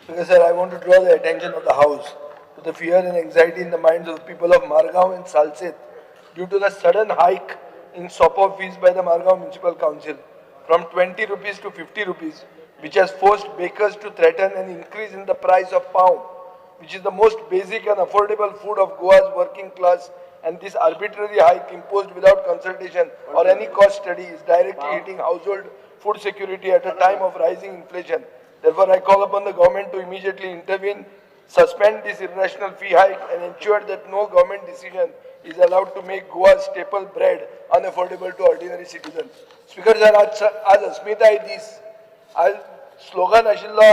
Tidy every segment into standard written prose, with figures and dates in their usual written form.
Speaker sir, I want to draw the attention of the House to the fear and anxiety in the minds of the people of Margao and Salcete due to the sudden hike in Sopo fees by the Margao Municipal Council from 20 rupees to 50 rupees, which has forced bakers to threaten an increase in the price of pav, which is the most basic and affordable food of Goa's working class, and this arbitrary hike imposed without consultation or any cost study is directly hitting household food security at a time of rising inflation. Therefore, I call upon the government to immediately intervene, suspend this irrational fee hike, and ensure that no government decision is allowed to make Goa's staple bread unaffordable to ordinary citizens. Speaker sir, आज आज अस्मिताय दीस. आज slogan आशिल्लो,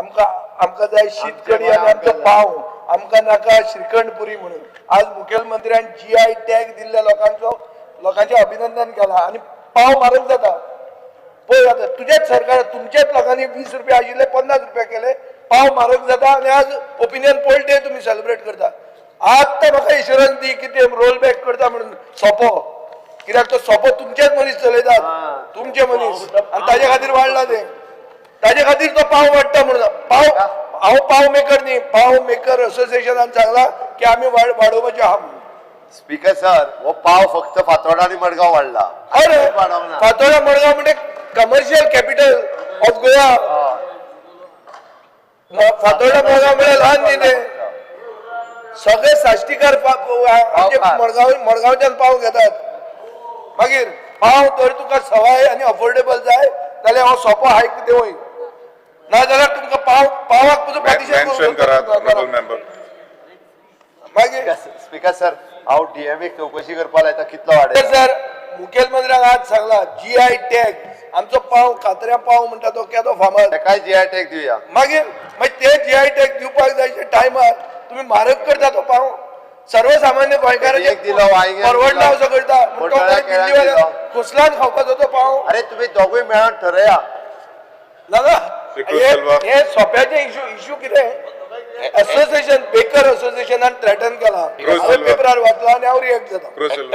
आमकां आमकां जाय शीत कडी आनी आमचो पाव, आमकां नाका श्रीखंड पुरी म्हणून. आज मुखेलमंत्र्यान जीआय टॅग दिल्ल्या लोकांचो लोकांचें अभिनंदन केलां आनी पाव म्हारग जाता. पळय, आतां तुजेच सरकार, तुमच्याच लोकांनी 20 रुपया आशिल्ले 50 रुपया केले. पाव म्हारग जाता आनी आज ओपिनियन पोल डे तुमी सेलिब्रेट करता. आत्तां म्हाका इन्शुरन्स दी की ते रोल बॅक करता म्हणून सोपो, कित्याक तो सोपो तुमचेच मनीस चलयतात, तुमचे मनीस, आनी ताजे खातीर वाडला ते, ताजे खातीर तो पाव वाडटा म्हणून. पाव, हांव पाव मेकर न्ही, पाव मेकर असोसिएशनान सांगला की आमी वाडोवपाचे आहा म्हणून. स्पीकर सर, हो पाव फक्त फातोर्डा आनी मडगांव वाडला. अरे, वाडोवंक ना. फातोर्डा मडगांव म्हणजे commercial capital of Goa. Fatorda Madgaon म्हळ्यार ल्हान न्ही ते. सगळे साश्टीकार आमचे पावकार. मडगांव, मडगांवच्यान पाव घेतात. मागीर पाव जर तुका सवाय आनी अफोर्डेबल जाय जाल्यार हो सोपो हायक देवय, नाजाल्यार तुमकां पाव पावाक पसून पाटिशेप. मेन्शन करात, ऑनरेबल मेंबर. मागीर स्पीकर सर, हांव डीएमए चौकशी करपा लायता कितलो वाडयला. सर, मुखेलमंत्र्याक आज सांगला, जीआय टॅग आमचो पाव, कात्र्या पाव म्हणटा तो केदो फामाद. तेकाय जीआय टॅग दिवया. मागीर मागीर ते जीआय टॅग दिवपाक जाय टायमार तुमी म्हारग करता तो पाव. सर्वसामान्य गोंयकाराचे एक दिलो, वांयग्याक परवडना दिलो. असो करता म्हण तो मंडळाक मागीर केळ्याक दिल्लीवाल्याक दिलो. खोसलान खावपाचो तो पाव. अरे, तुम्ही दोगूय मेळोन ठरया. ना ना. श्री सिल्वा. हे सोप्याचे इशू. इशू कितें, असोसिएशन, बेकर असोसिएशनान थ्रेटन केला. क्रूज हांवें सिल्वा. पेपरार वाचला आनी हांव रिएक्ट जाता. क्रूज सिल्वा.